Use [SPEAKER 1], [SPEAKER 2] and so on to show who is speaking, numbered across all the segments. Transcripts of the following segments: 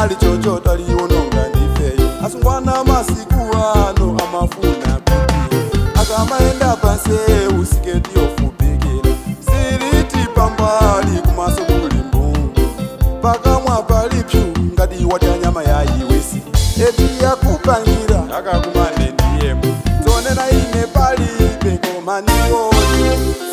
[SPEAKER 1] Sizinali chocho, taliwononga ndifeyo. Asungwana masiku ano amafuna kuti akamayenda pansewu siketi yofupikira, siliti pambali, kumaso kuli mbungu, pakamwa pali pyu ngati wadya nyama ya iwisi eti yakupangira akakumane ndiyemo. Zonena ine palibe, koma ndingoti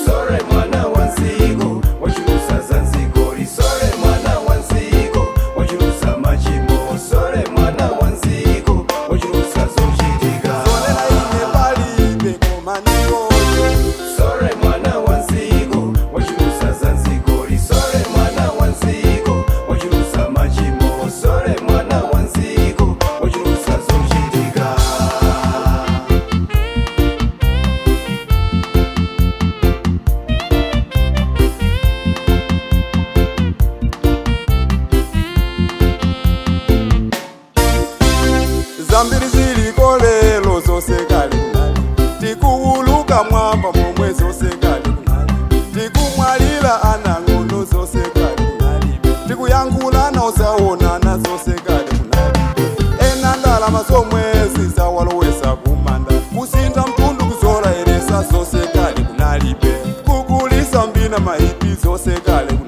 [SPEAKER 2] Sorry mwana wa nziko, wachulusa za nzikoli. Sorry mwana wa nziko, wachulusa machimo. Sorry mwana wa nziko, wachulusa zochitika.
[SPEAKER 1] Zonena ine palibe, koma ndingoti
[SPEAKER 2] Sorry mwana wa nziko, wachulusa za nzikoli. Sorry mwana wa nziko, wachulusa machimo. Sorry mwana wa nziko, wachulusa zochitika.
[SPEAKER 1] Zambiri ziliko lero zosekali kunali, tikuwuluka mwamba momwe zosekali kunali, tikumwalira anang'ono zosekali kunali, tikuyankhulana osaonana zosekali kunali, ena ndalama zomwe zizawalowesa kumanda, kusintha mtundu kuzola eresa zosekali kunalibe, kukulisa mbina mahipi zosekali.